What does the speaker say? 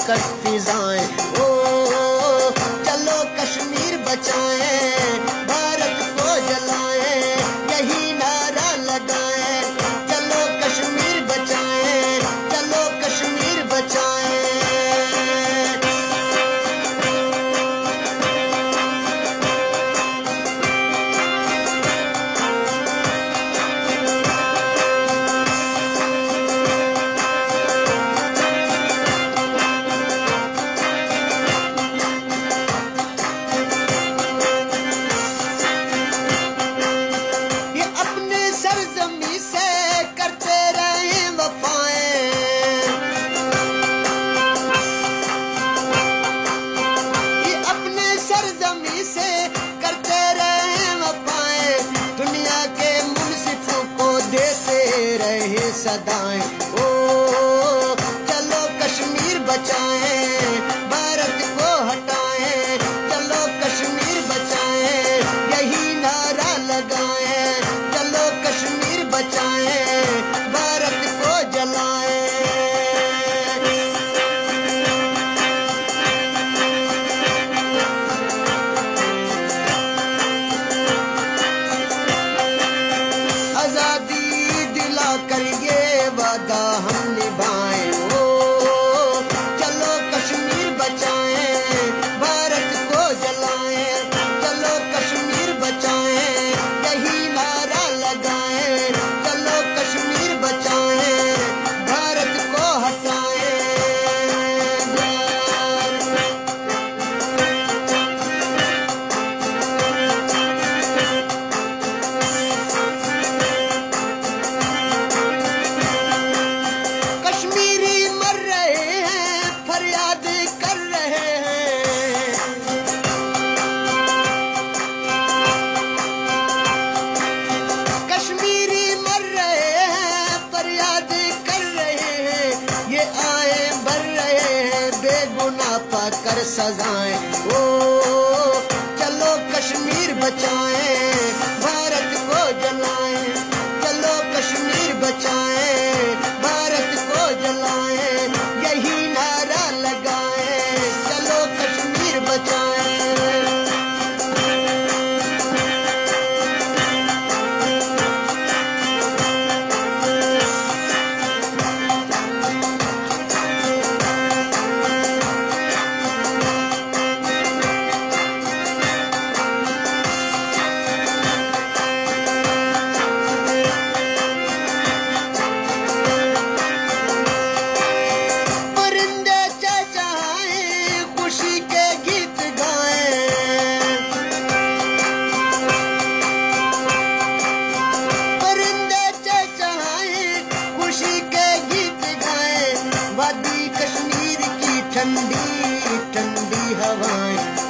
کٹ فضائیں۔ او چلو کشمیر بچائیں، بھارت کو جلائیں، یہی نعرہ لگائیں۔ چلو کشمیر بچائیں، چلو کشمیر بچائیں۔ یہ اپنے سرزمین سے کرتے رہے وفائیں، یہ اپنے سرزمین سے کرتے رہے وفائیں، دنیا کے منصفوں کو دیتے رہے صدائیں۔ او چلو کشمیر بچائیں، بھارت کو ہٹائیں۔ چلو کشمیر بچائیں، یہی نعرہ لگائیں۔ چلو کشمیر بچائیں، بھارت کو جلائیں۔ آزادی دلا کر یہ وعدہ ہم نبھائیں۔ او چلو کشمیر بچائیں، بھارت کو جلائیں۔ چلو کشمیر بچائیں، یہی نعرہ لگائیں۔ چلو کشمیر بچائیں، بھارت کو ہٹائیں۔ کشمیری مر رہے ہیں، فریاد کر رہے ہیں۔ کشمیری مر رہے ہیں، فریاد کر رہے ہیں، یہ آئے بھر رہے ہیں، بے گناہ پا کر سزائیں۔ او چلو کشمیر بچائیں، بھارت کو جلائیں۔ چلو کشمیر بچائیں، بھارت کو جلائیں، یہی نعرہ لگائیں۔ چلو کشمیر بچائیں۔ پرندے چہچہائیں، خوشی کے گیت گائیں۔ پرندے چہچہائیں، خوشی کے گیت گائیں۔ وادی کشمیر کی ٹھنڈی ٹھنڈی ہوائیں۔